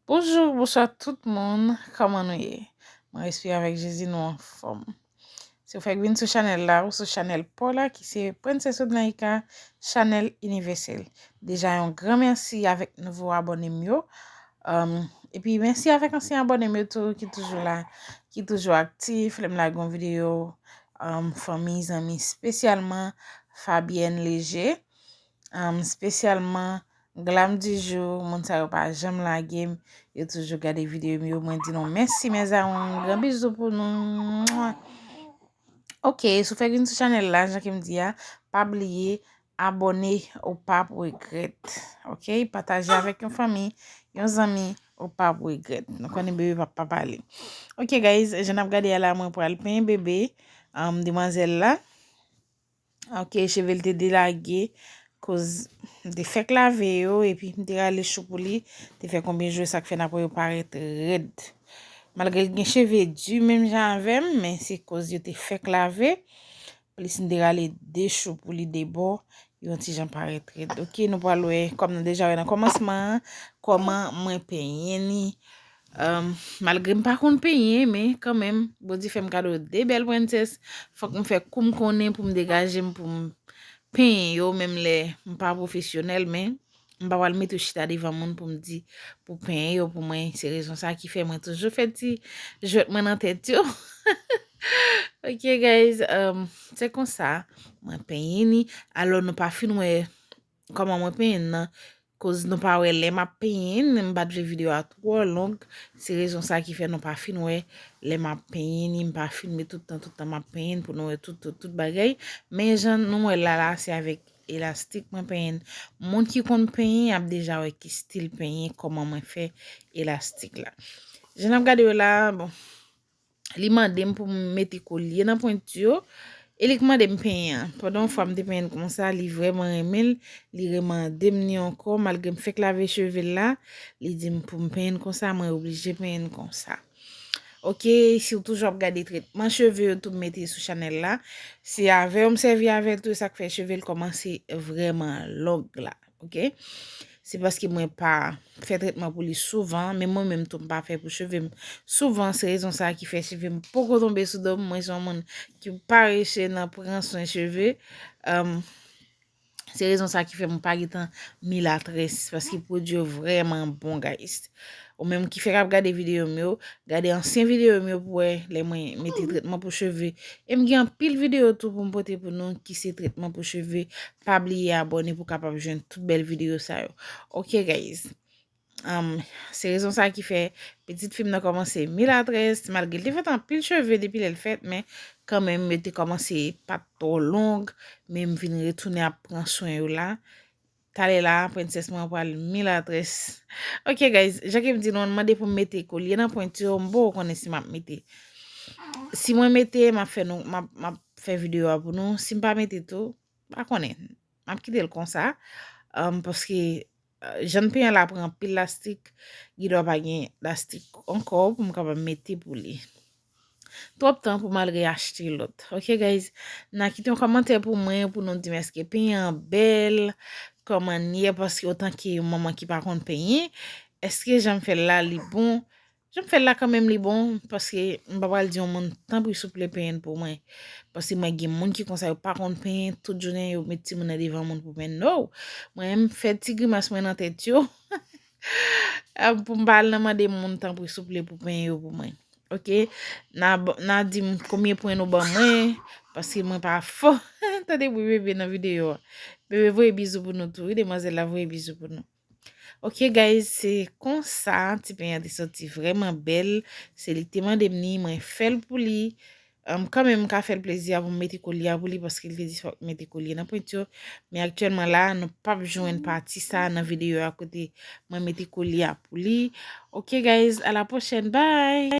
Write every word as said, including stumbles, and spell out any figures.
Bonjou, bonswa tout moun, kòman nou ye? Mwen espere avèk Jezi nou anfòm. Si w fèk vin sou chanèl la, ou sou chanèl pa w la ki se Princess Odnaïka, chanèl inivèsèl. Deja yon gran mèsi avèk nouvo abòne m yo. Um, epi mèsi avèk ansyen abòne m yo tou ki toujou la, ki toujou aktif. Lè m lage yon videyo, um, fanmi, zanmi, espesyalman Fabienne Léger, um, espesyalman Glam du jour, moun sa yo pa janm lage m, yo toujou gade videyo m yo. Mwen di nou mèsi, mes amours, gran bizou pou nou. Mwah. Ok, si w fèk vin sou chanèl la, jan ke m di a, pa bliye abòne, ou p ap regrèt. Ok, pataje avèk yon fanmi, yon zanmi, ou p ap regrèt. Nou konnen bebe p ap pa pale. Ok guys, jan n ap gade a la, mwen pral penyen bebe, um, demwazèl la. Ok, cheve l te delage, koz m te fèk lave yo, epi m te rale chou pou li, te fè konbyen jou, sa k fè n ap wè yo parèt rèd. Malgre l gen cheve di menm jan avè m, men se koz yo te fèk lave, plis m te rale de chou pou li de bò, yo yon ti jan parèt rèd. Ok, nou pral wè, kòm nou deja wè nan kòmansman an, kòman mwen penyen ni. Um, malgre m pa konn penyen, men kanmenm, Bondye fè m kado de bèl princess. Fòk m fè kou m konnen pou m degaje m, pou m penyen yo, menm lè m pa pwofesyonèl, men m pa pral mete yo chita devan moun pou m di, pou penyen yo pou mwen. Se rezon sa ki fè mwen toujou fè ti jwèt mwen nan tèt yo. Ok, guys, um, se konsa, mwen penyen ni. Alò, nou pa fin wè kòman mwen penyen nan, koz nou pa wè lè m ap penyen, m pa t vle videyo a twò long. Se rezon sa ki fè nou pa fin wè lè m ap penyen ni, m pa filme tout tan, tout tan m ap penyen pou nou wè tout, tout, tout bagay. Men jan nou wè la la, se avèk elastik mwen penyen. Moun ki konn penyen ap deja wè ki stil penyen, kòman mwen fè elastik la. Jan n ap gade yo la, bon, li mande m pou m mete kolye nan pwenti yo. E li k mande m penyen an. Pandan yon fwa m te penyen l konsa, li vrèman renmen l. Li remande m ni ankò, malgre m fèk lave cheve l la. Li di m pou m penyen l konsa, mwen oblije penyen l konsa. Ok, si w toujou ap gade tretman cheve yo tou m mete sou chanèl la, se avè yo m sèvi avè l tou, e sa k fè cheve l kòmanse vrèman long la. Ok? Se paske mwen pa fè tretman pou li souvan, men mwen menm tou m pa fè pou cheve m souvan. Se rezon sa a ki fè cheve m poko tonbe sou do m. Mwen se yon moun ki parese nan pran swen cheve. Um, se rezon sa a ki fè mwen pa gentan milatrès, paske pwodui yo vrèman bon, guys. Ou menm ki fèk ap gade videyo m yo, gade ansyen videyo m yo pou wè lè mwen mete tretman pou cheve. E m gen anpil videyo tou pou m pote pou nou ki se tretman pou cheve. Pa bliye abòne pou w kapab jwenn tout bèl videyo sa yo. Ok, guys. Um, se rezon sa ki fè pitit fi m nan kòmanse milatrès, malgre l te fèt anpil cheve depi lè l fèt, men kanmenm yo te kòmanse pa t twò long, men m vin retounen ap pran swen yo la. Talè la, princess mwen pral milatrès. Ok, guys, jan ke m di nou, mande pou m mete kolye nan pwenti yo, m poko konnen si m ap mete. Si mwen mete, m ap fè nou, m ap, m ap fè videyo a pou nou. Si m pa mete tou, pa konnen. M ap kite l konsa. Um, paske, uh, jan n penyen la pran anpil lastik, gen dwa pa gen lastik ankò pou m kapab mete pou li. Twòp tan pou m al reyachte lòt. Ok, guys? N a kite yon kòmantè pou mwen, pou nou di m èske penyen an bèl, kòman n ye, paske otanke yon manman ki pa konn penyen, èske jan m fè l la, li bon? Jan m fè l la kanmenm, li bon, paske m pa pral di yon moun, tanpri souple penyen pou mwen. Paske mwen gen moun ki konsa, yo pa konn penyen, tout jounen yo met timoun nan devan moun pou penyen. No! Mwen, m fè ti grimas mwen nan tèt yo. Ah, pou m pa al nan mande moun tanpri souple pou penyen yo pou mwen. Ok? N a, n a di m konbyen pwen nou ban mwen, paske mwen pa fò. Tande bri bebe nan videyo a. Bebe voye bizou pou nou tou, wi, demwazèl la voye bizou pou nou. Ok, guys, se konsa, ti penyen an te soti vrèman bèl. Se li ki te mande m ni, mwen fè l pou li. Um, kanmenm, m ka fè l plezi a pou m mete kolye a pou li, paske l te di fòk m mete kolye nan pwenti yo. Men aktyèlman la, nou p ap jwenn pati sa a nan videyo a kote mwen mete kolye a pou li. Ok, guys, à la prochaine, bye!